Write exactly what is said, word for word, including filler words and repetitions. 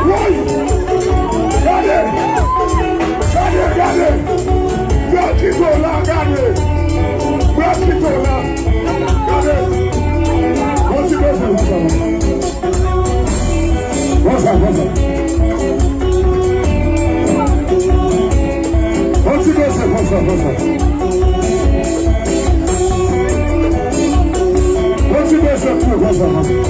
Woy! Gade! Gade, gade! Mwen kite w la, gade! Mwen kite w la! Gade! Yon ti bezwen konsa. Konsa, konsa. Yon ti bezwen konsa, konsa. Yon ti bezwen konsa, konsa.